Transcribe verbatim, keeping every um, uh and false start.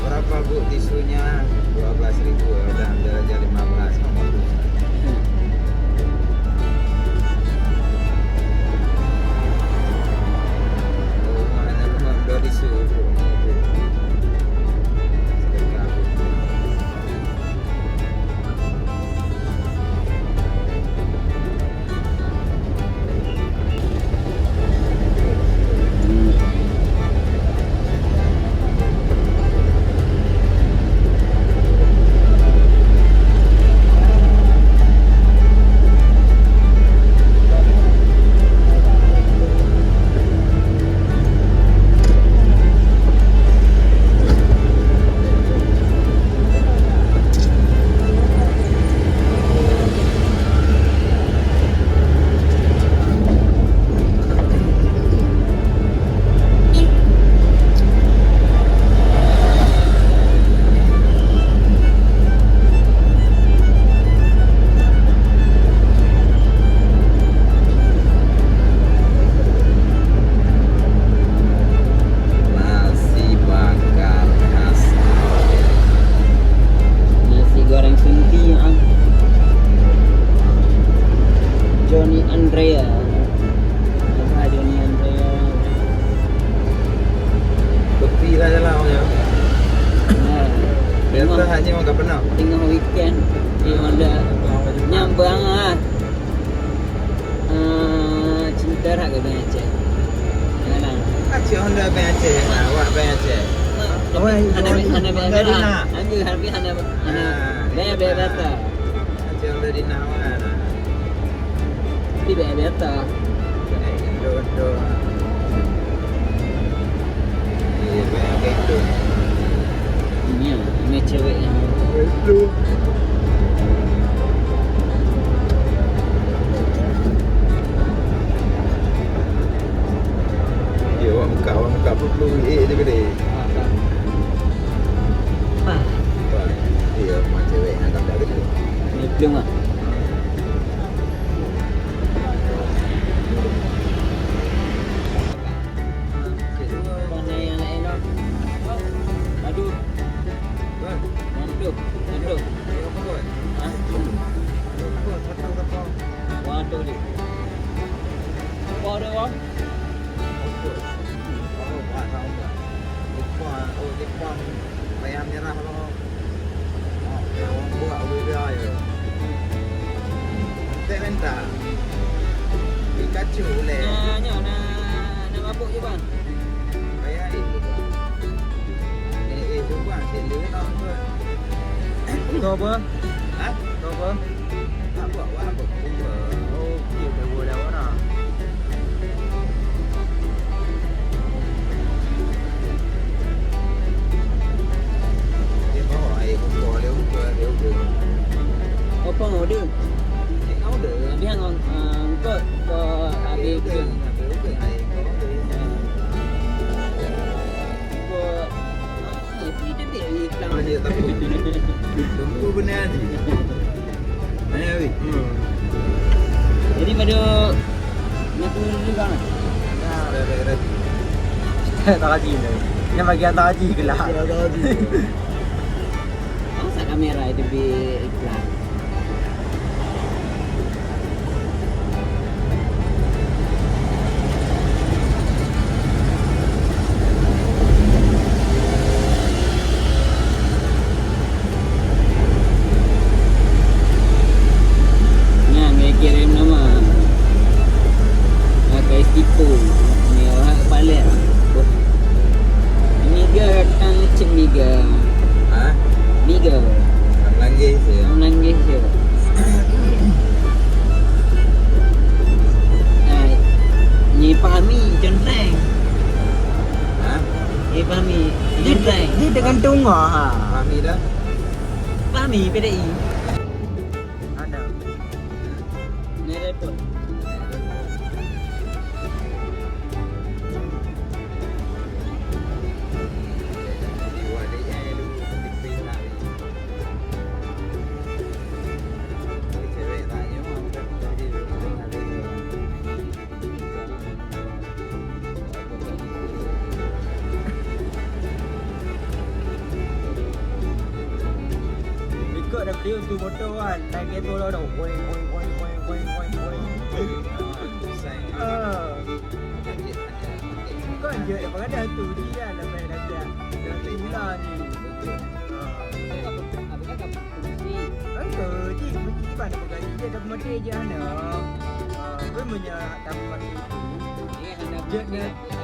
Berapa, Bu, tisunya? Dua belas ribu, ya udah, ambil aja lima belas, nomor dua. Oh, mana nomor dua tisu, Bu? Sedekah, Bu. Nasi bakar khas Aceh. Nasi goreng sunti, ah. Johnny Andrea. Apa Johnny Andrea? Bukti lah jalan, ya. Nah, biasa tengok, hanya makan pernah. Tengok weekend, di Honda. Nyambang, ah. Ah, cinta rak ke Bang Aceh? Janganlah. Aceh Honda Bang Aceh. Nah, awak Bang Aceh. Awak hana, hana Honda Dina. Hana, hana, hana. Ah, bea, bea, bea. Aceh Honda Dina awak. Tapi bea, bea. Ini, ini cewek yang Dia awak muka, awak muka perlu eh je gede. Wah. Dia macam cewek nak gambar gede. Dia belum ah. Mana yang lain tu? Aduh. Aduh. Aduh. Hah? Waduh, dia. Apa dia, Wang? Jepang, oh, Jepang. Payah menyerah loh. Oh, ya, orang buat beda je. Tek mental. Pikachu uleh. Nah, nyoh, nah, nah, mabuk je, bang. Payah, eh. Eh, eh, tu, bang, cek dia nak, bang. Kau apa? Hah? Kau apa? Apa order? Habis ngon, ah, engkau ke habis order. Tapi dia tak iklan. Tunggu benar je. Mana, Wi? Hmm. Jadi, pada nak turun dulu, kan? Dah, dah, dah, dah. Tak lagi dah. Yang bagian tak lagi ke lah? Bagian tak lagi. Masa kamera itu di iklan? Nyan, dia kirim nama. Pakai stiker. Ni orang kepala. Miga kan cek miga. Ha? Miga. Orang Langgeng je. Orang Langgeng je. Hai. Ni Fahmi, John Frank. Ha? Ni Fahmi, John Frank. Dia tergantung ah, ha. Fahmi dah? Fahmi, P D I. Ada. Ni repot. Dia tu motor kan, lagi tu lah dah. Woi, woi, woi, woi, woi, woi, woi. Ah. Bukan je, apa kata tu dia lepas dah dia. Dah gila ni. Ah. Kan tu, ji, ji pada pegang dia dah mati je ana. Ah, pun menyerah tak mati. Dia nak